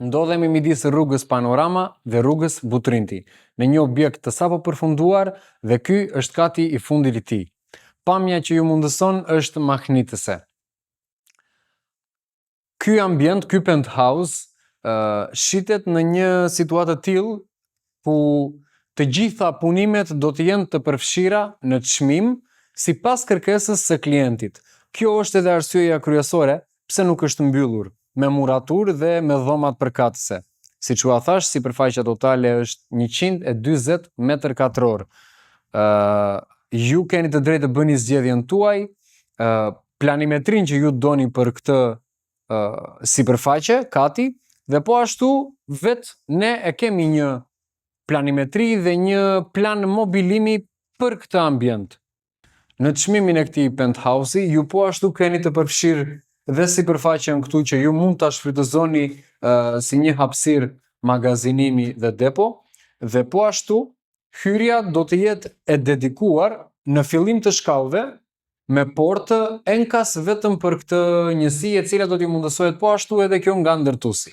Ndodhemi midis rrugës Panorama dhe rrugës Butrinti, në një objekt të sapo përfunduar dhe ky është kati i fundit i tij. Pamja që ju mundëson është mahnitëse. Ky ambient, ky penthouse, shitet në një situatë të tillë ku të gjitha punimet do të jenë të përfshira në çmim sipas kërkesës së klientit. Kjo është edhe arsyeja kryesore pse nuk është mbyllur me muraturë dhe me dhomat përkatëse. Siç ua thash, sipërfaqja totale është 140 metër katror. Ju keni të drejtë të bëni zgjedhjen tuaj, planimetrin që ju doni për këtë sipërfaqe, kati, dhe po ashtu vetë ne e kemi një planimetri dhe një plan mobilimi për këtë ambient. Në çmimin e këtij penthouse ju po ashtu keni të përfshirë dhe sipërfaqen këtu që ju mund ta shfrytëzoni si një hapësirë magazinimi dhe depo, dhe po ashtu hyrja do të jetë e dedikuar në fillim të shkallëve me portë enkas vetëm për këtë njësi, e cila do t'ju mundësohet po ashtu edhe kjo nga ndërtuesi.